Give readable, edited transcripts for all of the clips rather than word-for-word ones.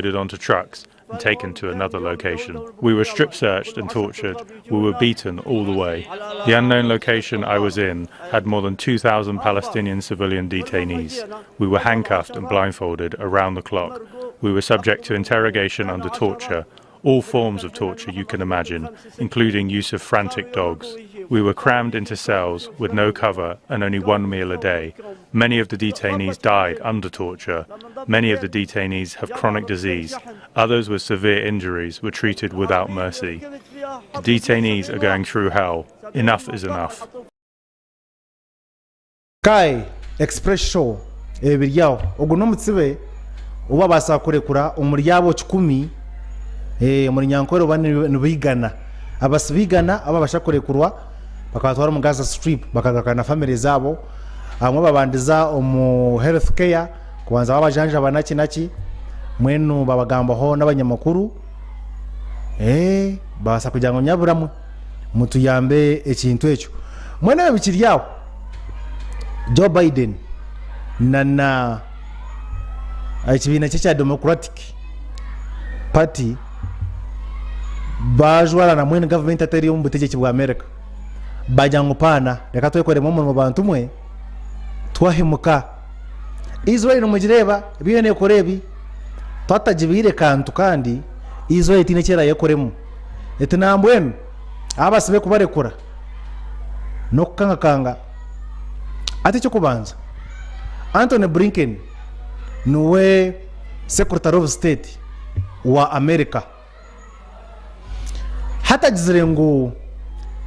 loaded onto trucks and taken to another location. We were strip searched and tortured. We were beaten all the way. The unknown location I was in had more than 2,000 Palestinian civilian detainees. We were handcuffed and blindfolded around the clock. We were subject to interrogation under torture, all forms of torture you can imagine, including use of frantic dogs. We were crammed into cells with no cover and only one meal a day. Many of the detainees died under torture. Many of the detainees have chronic disease. Others with severe injuries were treated without mercy. The detainees are going through hell. Enough is enough. Kai Express Show ebiri aho. Ogu n'omutsibe ou babaasa kurekura omuri abo kikumi omuri Nyankore oba nibo igana. Abasibe igana abu babaasa kurekurwa bakabatwara omu Gaza Strip bakagaruka na famire zaabo. Abamwe babandiza omu health care kubanza babajanjaba naki naki mbwenu babagambaho n'abanyamakuru babaasa kugira ngu nyabura mwe mutuyambe ekintu ekyo. Mbwenu ebyo bikiri aho, Joe Biden na na ekibiina kye ekya Democratic Party baajwarana mbwenu gavumenti hati eri omu butegyeki bwa America baagira ngu paana reka twekoremu omurimo bantu mwe twahemuka. Israel nimugireeba ebi eriyo neekora ebi, twatagibaire kantu kandi Israel tihaine eki eraayekoremu. Eti nambwenu abasibe kubarekura n'okukangakanga. Hati eky'okubanza, Antony Blinken niwe Secretary of State wa America. Hati agizire ngu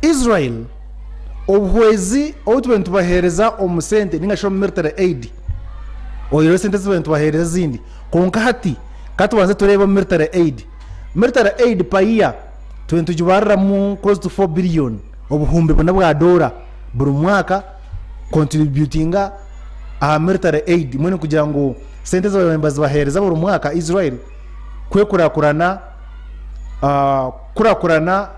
Israel obuhwezi obu tubaire nitubaheereza omu sente ninga shi omu military aid, oyihireho esente ezi tubaire nitubaheereza ezindi, kwonka hati ka tubanze tureebe omu military aid. Military aid per year tubaire nitugibariramu close to 4 billion, obuhumbi buna bwa doora buri mwaka contributinga aha military aid mbwenu kugira ngu sente ezi babaire nibazibaheereza buri mwaka Israel kwekurakurana kurakurana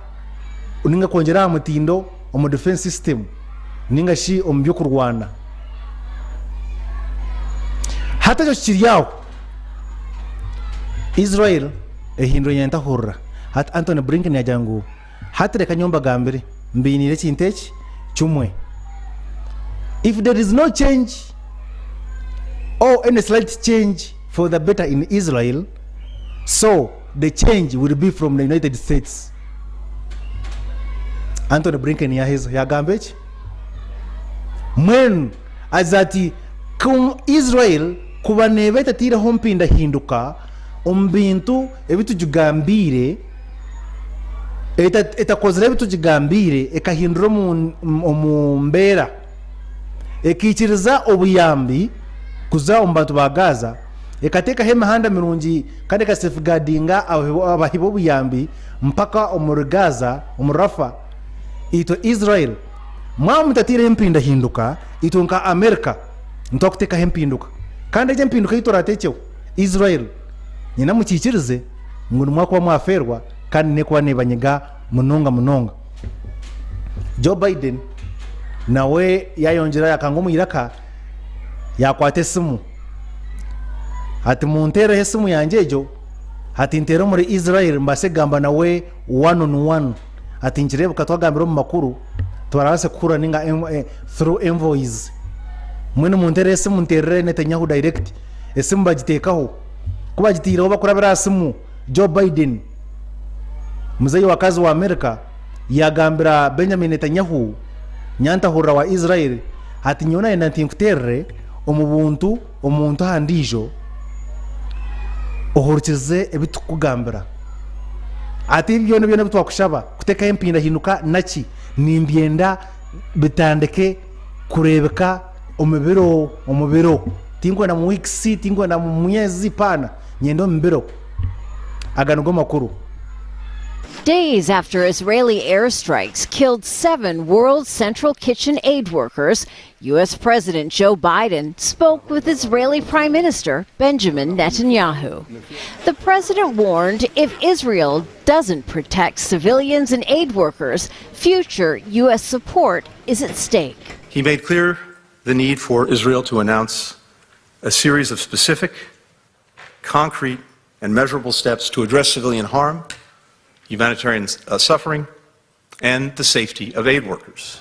ninga kwongyera aha mutindo omu defense system ninga shi omu by'okurwana. Hati ekyo kikiri aho, Israel ehindura enyentahurira. Hati Antony Blinken yaagira ngu hati reka nyowe mbagambire mbainiire ekintu eki kimwe, if there is no change or any slight change for the better in Israel, so the change will be from the United States. Antony Blinken yaaheza yaagamba eki mbwenu agira ati ku Israel kuba neeba etataireho mpindahinduka omu bintu ebi tugigambiire, etakozire ebi tugigambiire ekahindura omu mbeera, ekaikiriza obuyambi kuza omu bantu ba Gaza, ekateekaho emihanda mirungi kandi ekasefugadinga abahi b'obuyambi mpaka omuri Gaza, omuri Rafa, itwe Israel mwaba mutataireho empindahinduka, itwe nka America nitwakuteekaho empinduka. Kandi egyo empinduka ei turaateekyeho, Israel nyine mukiikirize ngu nimwakuba mwafeerwa kandi n'ekuba neebanyiga munonga munonga. Joe Biden nawe yaayongyera yaakanga omu iraka yaakwata esimu ati munteereho esimu yangye egyo ati nteere omuri Israel mbaase kugamba nawe one on one ati nikireebeka twagambira omu makuru tibarabaase kuhurira ninga through envoys mbwenu munteereho esimu nteerere Netanyahu direct esimu bagiteekaho ku bagiteireho bakurabira aha simu Joe Biden muzeeyi wa kazi wa America yaagambira Benjamin Netanyahu nyantahurira wa Israel ati nyowe nayenda nti nkuteerere omu buntu omuntu aha ndiijo ohurikize ebi turikukugambira. Ati ebi byona byona ebi twakushaba kuteekaho empindahinduka naki, nimbyenda bitandike kureebeka omu biro omu biro. Tinkwenda mu weeks, tinkwenda mu myezi, paana, nyenda omu biro. Aga nigo makuru. Days after Israeli airstrikes killed seven World Central Kitchen aid workers, U.S. President Joe Biden spoke with Israeli Prime Minister Benjamin Netanyahu. The president warned if Israel doesn't protect civilians and aid workers, future U.S. support is at stake. He made clear the need for Israel to announce a series of specific, concrete, and measurable steps to address civilian harm, humanitarian suffering, and the safety of aid workers.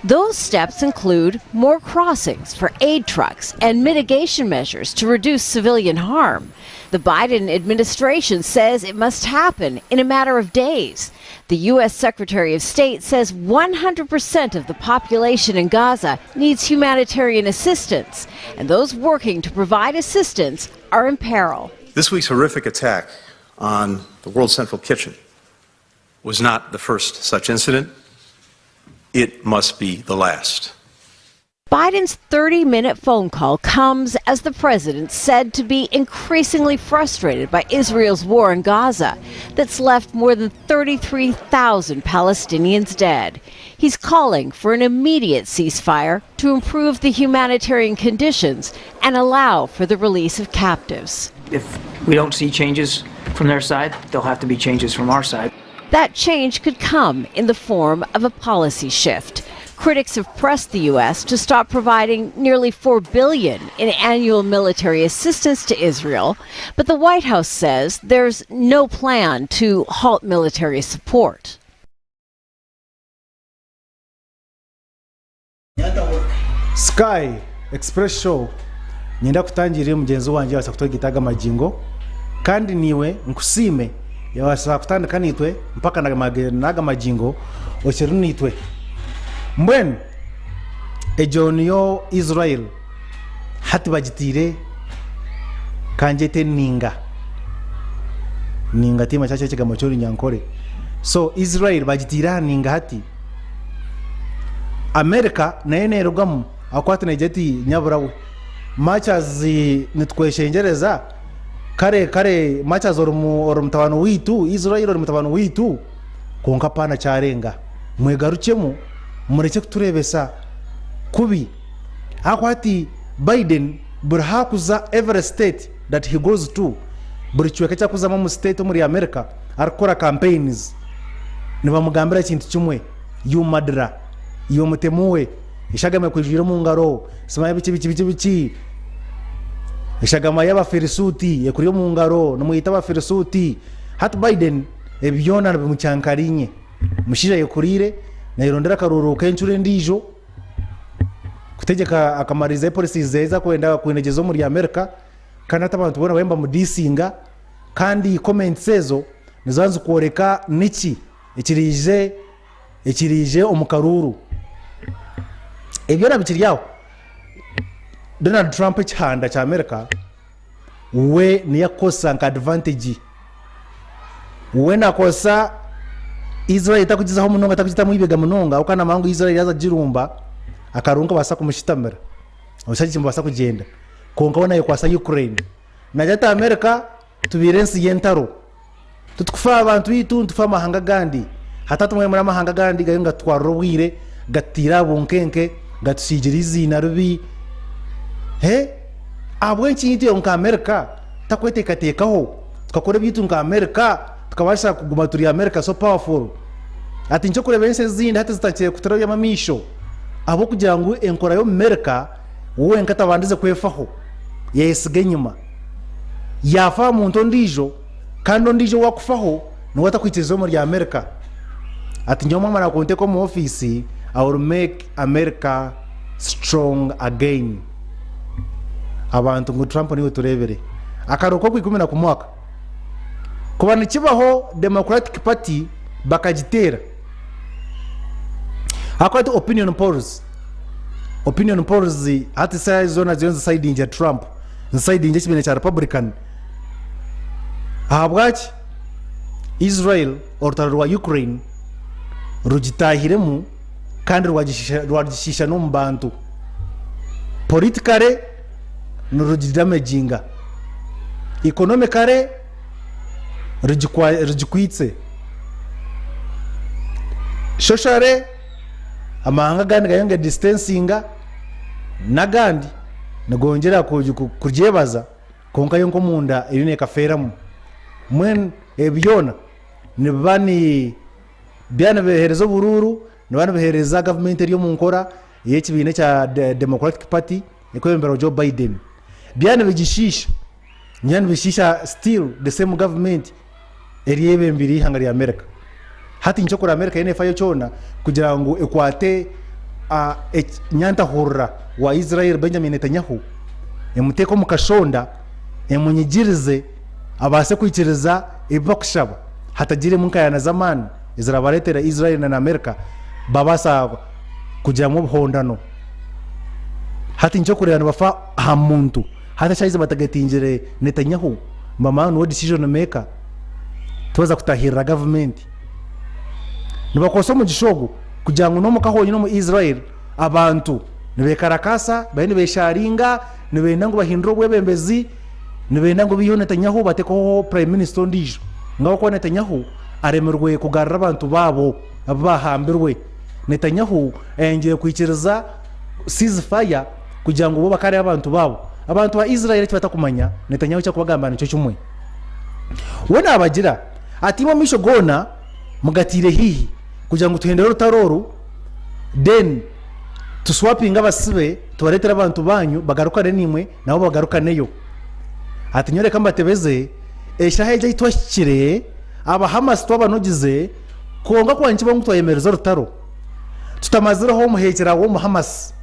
Those steps include more crossings for aid trucks and mitigation measures to reduce civilian harm. The Biden administration says it must happen in a matter of days. The U.S. Secretary of State says 100% of the population in Gaza needs humanitarian assistance, and those working to provide assistance are in peril. This week's horrific attack on the World Central Kitchen was not the first such incident. It must be the last. Biden's 30 minute phone call comes as the president said to be increasingly frustrated by Israel's war in Gaza that's left more than 33,000 Palestinians dead. He's calling for an immediate ceasefire to improve the humanitarian conditions and allow for the release of captives. If we don't see changes from their side, there'll have to be changes from our side. That change could come in the form of a policy shift. Critics have pressed the U.S. to stop providing nearly 4 billion in annual military assistance to Israel, but the White House says there's no plan to halt military support. Sky Express Show Niinyenda kutangirira mugyenzi wangye yabaasa kutwegita aga magingo kandi naiwe nkusiime yabaasa kutandika naitwe mpaka n'aga magingo okiri naitwe. Mbwenu egyo niyo Israel hati bagiteire kangyete ninga. Ninga tihaine kyakyo ekigambo ky'orunyankore. So Israel bagiteire aha ninga hati. America nayo neerugamu ahakuba hati neegira eti nyabura we much as nitukweshengyereza kare kare much as ori ori mutabani waitu Israel ori mutabani waitu kwonka apaana kyarenga mwegarukyemu murekye kutureebesa kubi ahakuba hati Biden buri haakuza every state that he goes to buri kicweka eki arikuzamu omu state omuri America arikukora campaigns nibamugambira ekintu kimwe You murderer, iwe mutemu we, eshagama ekwijwire omu ngaro, simanya biki biki biki biki, eshagama y'Abafirisuuti ekuri omu ngaro, nimwita Abafirisuuti. Hati Biden ebi byona bimukyankarinye. Omushaija ayekuriire, nayerondera akaruuru k'encuro endiijo kutegyeka akamariza epolicies ze ezi arikwenda kwinegyeza omuri America kandi hati abantu boona bariyo nibamudisinga kandi comments ezo niziba nizikworeka niki ekiriije ekiriije omu karuuru. Ebi byona bikiri aho, Donald Trump ekihanda kya America we niyo arikukozesa nka advantage. We nakozesa Israel takugizaho munonga takugitamu eibega munonga ahabw'okuba namanya ngu Israel yaaza kugirumba akaruuru nikabaasa kumushitamira, obushagiki nibubaasa kugyenda. Kwonka we nayekwasa Ukraine. Nagira ati America tubaire ensi y'entaro. Titukufa aha bantu baitu, nitufa aha mahanga agandi. Hati hati mbwenu amahanga agandi gariyo nigatutwarira obwire, gatutaire aha bunkenke, gatusiigire eiziina ribi. He? Ahabw'enki itwe nka America tutakweteekateekaho tukakora ebyaitu nka America tukabaasa kuguma turi America so powerful? Hati nikyo orikureeba ensi ezindi hati zitandikire kuturabyamu amaisho ahabw'okugira ngu enkora y'Omumerika we wenka tabandize kwefaho, yayesiga enyima. Yaafa aha muntu ondiijo kandi ondiijo ou arikufaho niwe atakwikiriza omuri America. Ati nyowe mwamara kunteeka omu ofiisi I will make America strong again. Abantu ngu Trump niiwe tureebire. Akaruuru k'okwikumi na kumwe aka kuba nikibaho Democratic Party bakagiteera. Ahakuba hati opinion polls, opinion polls hati saaha zoona ziriyo nizisayidingira Trump, nizisayidingira ekibiina kya Republican. Ahabwaki? Israel orutaro rwa Ukraine rugitahiremu kandi rwagishiisha n'omu bantu. Politically nirugidamaginga, economically rugikwitse, socially amahanga agandi gariyo nigadistancinga n'agandi nigongyera kuryebaza. Kwonka yo nk'omunda eriyo neekafeeramu. Mbwenu ebi byona nibiba ni byaba nibiheereza oburuuru, nibiba nibiheereza gavumenti eri omu nkora ey'ekibiina ekya Democratic Party erikwebemberwa Joe Biden. Byaba nibigishiisha, Ningira nibishiisha still the same government eryebembeire eihanga rya America. Hati nikyo kuri America yo nefayo kyona kugira ngu ekwate nyantahurira wa Israel Benjamin Netanyahu emuteeke omu kashonda emunyigirize abaase kwikiriza ebi bakushaba hatagiremu nkayana z'amaani ezirabareetera Israel na America babaasa kugiramu obuhondano. Hati nikyo kureba nibafa aha muntu. Hati eshaaha ezi batagetingire Netanyahu nibamanya ngu niwe decision maker tibaza kutahirira gavumenti. Nibakozesa omugisha ogu kugira ngu n'omuka honyine omu Israel abantu nibekarakaasa bariyo nibesharinga nibenda ngu bahindure obwebembezi nibenda ngu baiheho Netanyahu batekeho prime minister ondiijo ngu ahabw'okuba Netanyahu aremirwe kugarura abantu baabo abu bahambirwe. Netanyahu ayangire kwikiriza cease fire kugira ngu bo bakareeba abantu baabo. Abantu ba Israel eki batakumanya, Netanyahu eki arikubagambira nikyo kimwe. We naabagira ati, Imwe amaisho goona mugataire haihi kugira ngu tuhendere orutaro oru, then tuswapinge abasibe tubareetere abantu baanyu bagarukane naimwe nabo bagarukaneyo. Ati, Nyowe reka mbatebeze, eshaaha egi ei twahikire, aba Hamas twabanogize, kwonka ku nikiba ngu twayemereza orutaro, tutamazireho omuheekyera w'Omuhamasi,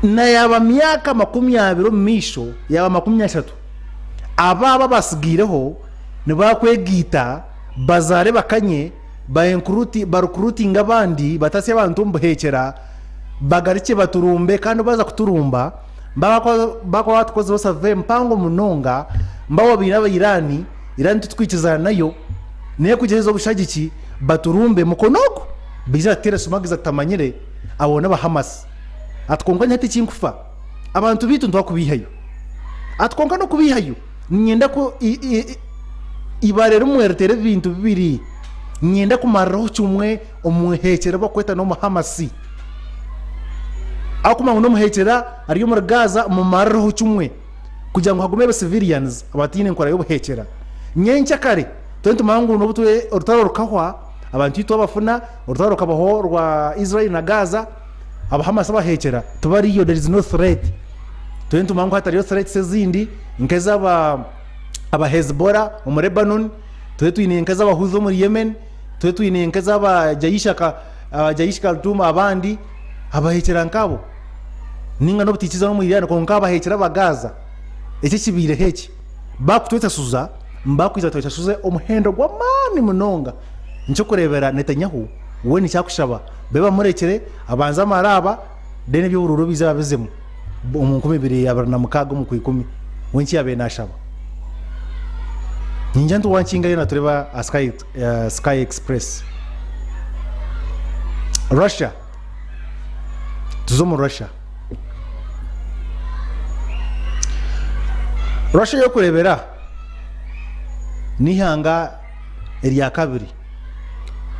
na yaaba myaka 20 omu maisho, yaaba 30, abaabo abatsigaireho nibakwegaita bazaare bakanye, barukuruutinge abandi, batasye abantu omu buheekyera, bagarukye baturumbe, kandi baaza kuturumba, baakuba baatukozireho survey mpango munonga, mbabo baine aba Iran, Iran titukwikizana nayo, nayo kugyeza obushagiki baturumbe mukono ogu baije batuteere sumagiza tutamanyire abo naba Hamas ati kwonka nyowe tikinkufa abantu beitu nitwakubeihayo ati kwonka nokubeihayo ninyenda ku ibare rimwe riteere ebintu bibiri ninyenda kumariraho kimwe omuhekyera obu bakweta nomu Hamas ahakuba ngu nomuhekyera ari omuri Gaza mumarireho kimwe. kugira ngu hagume civilians abataine nkora y'obuhekyera. Nyenkyakare twena nitumanya ngu n'obu orutaro rukahwa abantu itwe abafuna, orutaro rukabaho orwa Israel na Gaza, aba Hamas abahekyera tibariyo there is no threat. Twena nitumanya ngu hatariyo threats ezindi nk'ezaba aba Hezbollah omu Lebanon, twena twine nk'ezaba Houthi omuri Yemen, twena twine nk'ezaba Jaish Khartoum abandi abahekyera nk'abo. Nainga n'obutaikirizana omu Iran kwonka abahekyera aba Gaza eki ekibaireho eki bakutwetasuza bakwija batwetasuze omuhendo gw'amaani munonga. Nikyokureebera Netanyahu we nikyo akushaba babe bamurekire abanze amare aba then eby'oburuuru biije babizemu omu 2026 omu kwikumi we nikyo yabaire nashaba. Ningira nti wankingayo natureba aha Sky Express. Russia. Tuze omu Russia. Russia ey'okureebera n'eihanga erya kabiri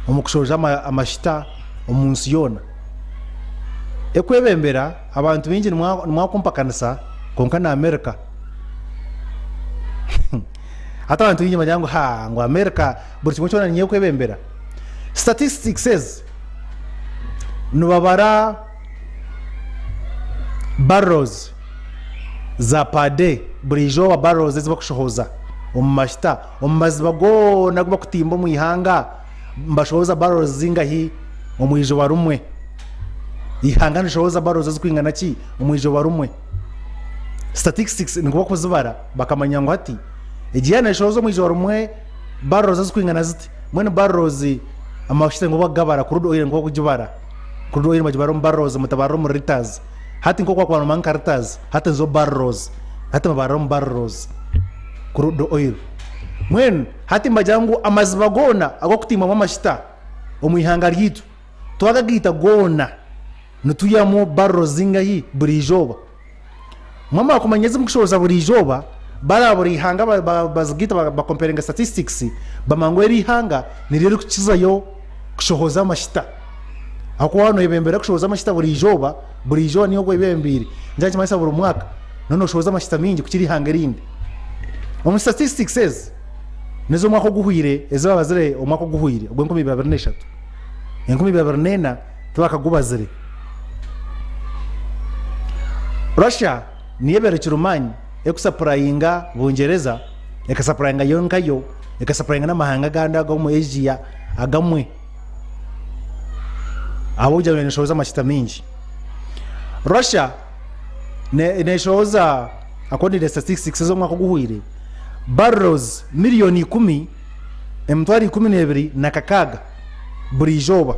omu kushohoza amashita omu nsi yoona. Ekwebembera abantu baingi nimwakumpakanisa kwonka ni America. Hati abantu baingi nibagira ngu haa ngu America buri kimwe kyona niyo ekwebembera. Statistics ezi nibabara barrels za per day buri izooba barrels ezi bakushohoza omu mashita omu maziba goona agu bakutimba omu ihanga nibashohoza barrels zingahi omu izooba rimwe. Ihanga nirishohoza barrels ezirikwingana ki omu izooba rimwe. Statistics nikwo bakuzibara bakamanya ngu hati egi yaaba neshohoza omu izooba rimwe barrels ezirikwingana ziti mbwenu barrels Amajuta ngu bakugabara crude oil ngu bakugibara crude oil nibagibara omu barrels mutabarira omu litres hati nkoku wakuba nomanya nka litres hati nizo barrels hati nibabarira omu barrels crude oil mbwenu hati nibagira ngu amaziba goona agokutimbwamu amajuta omu ihanga ryaitu twagagaita goona nitwihamu barrels zingahi buri izooba? Mwamara kumanya ezi mukushohoza buri izooba, baraba buri ihanga bazigaita bakomparinga statistics bamanya ngu eri ihanga niryo ririkukizayo kushohoza amashita. Ahakuba waaba noyebembera kushohoza amashita buri izooba, buri izooba niiwe oyebembeire, nikyo nikimanyisa buri mwaka nooba noshohoza amashita maingi kukira ihanga erindi. Omu statistics ezi nez'omwaka oguhweire ezi babazire omwaka oguhweire ogw'enkumi ibiri abiri n'eshatu, 2024 tibakagubazire. Russia niyo ebaire kirumaani ekusapurayinga Bungyereza, ekasapurayinga yo nkayo, ekasapurayinga n'amahanga agandi ag'omu Asia agamwe ahabw'okugira ngu neshohoza amashita maingi. Russia neshohoza according to the statistics ez'omwaka oguhweire barrels miriyoni 10 126 buri izooba.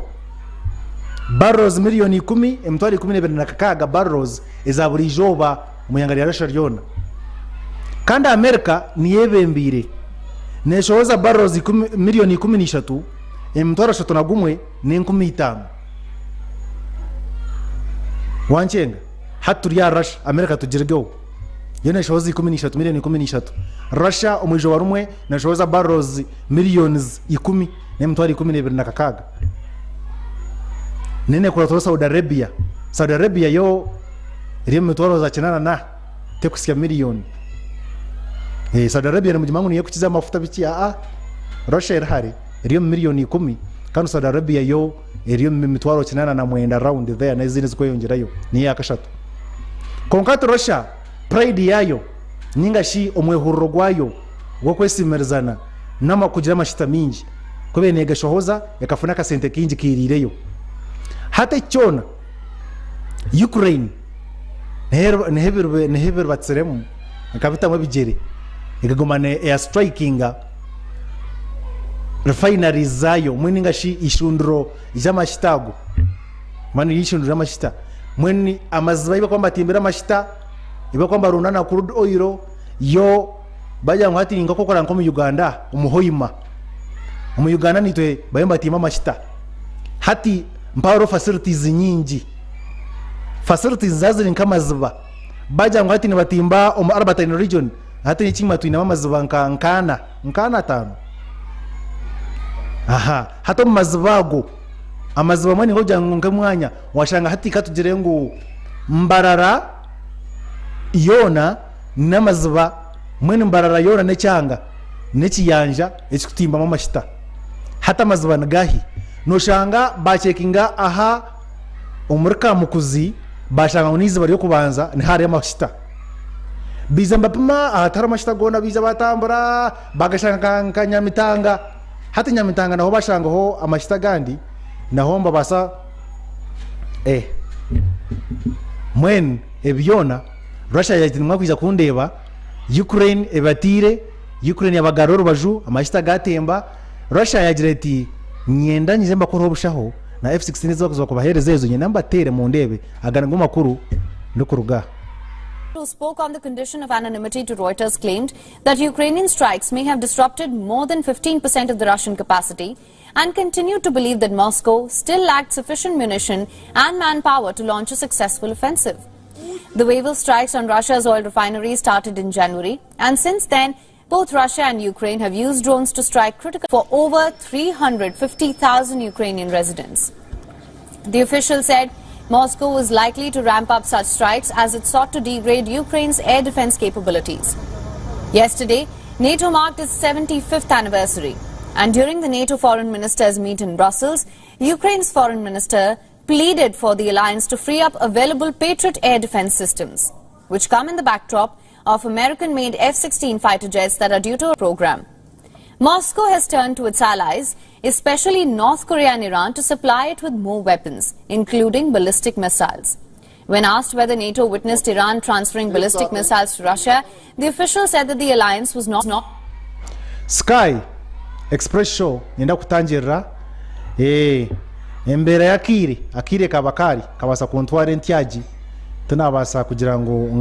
Barrels 10 126 barrels eza buri izooba omu ihanga rya Russia ryona. Kandi America niyo ebembeire neshohoza barrels 13 301 500. Wankyenga hati turi aha Russia, America tugirigeho. Yo neshohoza 13, 13 million. Russia omu izooba rimwe neshohoza barrels millions 10 126. Then ekuratwaho Saudi Arabia. Saudi Arabia yo eri omu mitwaro za kinaana na tekuhitsya miriyoni. Saudi Arabia nimugimanya ngu niyo erikukiza amafuta biki aa Russia eri hare eri omu 10 million kandi Saudi Arabia yo eri omu mitwaro 89 round there n'ezindi ezirikweyongyerayo niyo eyakashatu. Kwonka hati Russia pride yaayo ninga shi omwehuriro gwayo gw'okwesiimirizana n'okugira amashita maingi ku ebaire neegashohoza ekafuna akasente kaingi kairiireyo. Hati eki kyona Ukraine niho ebiribatsiremu ekabitamu ebigyere ekaguma neeya strikinga refineries zaayo mbwenu ninga shi eishundiro ry'amashita ago mbwenu eishundiro ry'amashita mbwenu amaziba ahu barikuba nibatimbira amashita ahu barikuba nibarunda na crude oil yo bagira ngu hati nk'oku orikureeba nk'omu Uganda omu Hoima omu Uganda naitwe bariyo nibatimba amashita hati mpaho hariho facilities nyingi facilities zaaba ziri nk'amaziba bagira ngu hati nibatimba omu Albertine region hati ekinyima twinemu amaziba nka nk'ana nk'ana ataano aha hati omu maziba ago amaziba mbwenu ninkokugira ngu nk'omwanya washanga hati katugire ngu Mbarara yoona n'amaziba mbwenu Mbarara yoona n'ekyanga n'ekiyanja ekikutimbamu amashita hati amaziba nigahi noshanga bacekinga aha omuri Kamukuzi bashanga ngu n'eiziba ry'okubanza niho hariyo amashita baija nibapima ahatariho amashita goona baija batambura bagashanga nka Nyamitanga hati Nyamitanga naho bashangaho amashita agandi naho nibabaasa eh mbwenu ebi byona Russia yagira eti nimwakwija kundeeba Ukraine ebatiire Ukraine yabagarura orubaju amashita gatemba Russia yagira eti nyenda nyije mbakoreho obushaho na F-16 ezi barikuza kubaheereza ezo nyenda mbateere mundeebe aga nigo makuru ndikuruga aha. Who spoke on the condition of anonymity to Reuters claimed that Ukrainian strikes may have disrupted more than 15% of the Russian capacity and continued to believe that Moscow still lacked sufficient munition and manpower to launch a successful offensive. The wave of strikes on Russia's oil refineries started in January, and since then, both Russia and Ukraine have used drones to strike critical for over 350,000 Ukrainian residents. The official said Moscow was likely to ramp up such strikes as it sought to degrade Ukraine's air defense capabilities. Yesterday, NATO marked its 75th anniversary. And during the NATO foreign ministers meet in Brussels, Ukraine's foreign minister pleaded for the alliance to free up available Patriot air defense systems, which come in the backdrop of American-made F-16 fighter jets that are due to a program. Moscow has turned to its allies, especially North Korea and Iran, to supply it with more weapons, including ballistic missiles. When asked whether NATO witnessed Iran transferring ballistic missiles to Russia, the official said that the alliance was not Sky Express Show nyenda kutangirira embeera y'akaire akaire kaba kari kabaasa kuntwara entyagi tinabaasa kugira ngu.